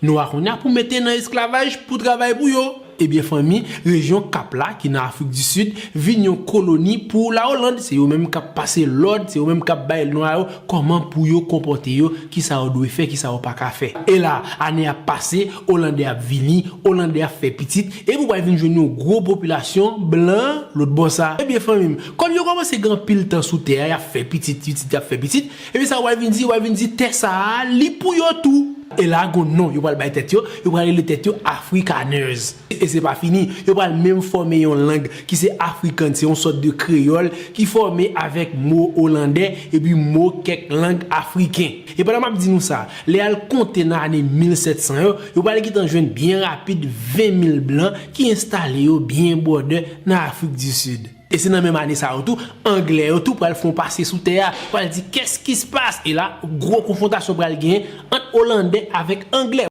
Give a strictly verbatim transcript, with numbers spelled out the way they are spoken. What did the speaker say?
nwa kounye a pou mete nan esklavaj pou travay pou yo. Ebyen fanmi, rejyon Kap la ki nan Afrik di Sid vin yon koloni pou la Oland. Se yo menm k ap pase lòd, se yo menm k ap bay nwa yo kòman pou yo konpòte yo, kisa yo dwe fè, kisa yo pa ka fè. E la, ane ap pase, Olandè ap vini, Olandè ap fè pitit, epi w pral vin jwenn yon gwo popilasyon blan lòt bò sa. Ebyen fanmi m, kòm yo kòmanse gen anpil tan sou tè a, y ap fè pitit, pitit, y ap fè pitit, epi sa w pral vin di, w pral vin di tè sa a, li pou yo tou. E la gon non yo pral bay tèt yo, yo pral rele tèt yo Afrikaners. E se pa fini, yo pral menm fòme yon lang ki se Afrikaans, se yon sòt de kreyòl ki fòme avèk mo olandè epi mo kèk lang afriken. E pandan m ap di nou sa, lè y al konte nan ane mil sèt san yo, yo pral gentan jwenn byen rapid ven mil blan ki enstale yo byen bòdè nan Afrik di Sid. E se nan menm ane sa yo tou, Anglè yo tou pral fè yon pase sou tè a, pral di qu'est-ce qui se passe? E la, gwo konfwontasyon pral genyen ant Olandè avèk Anglè.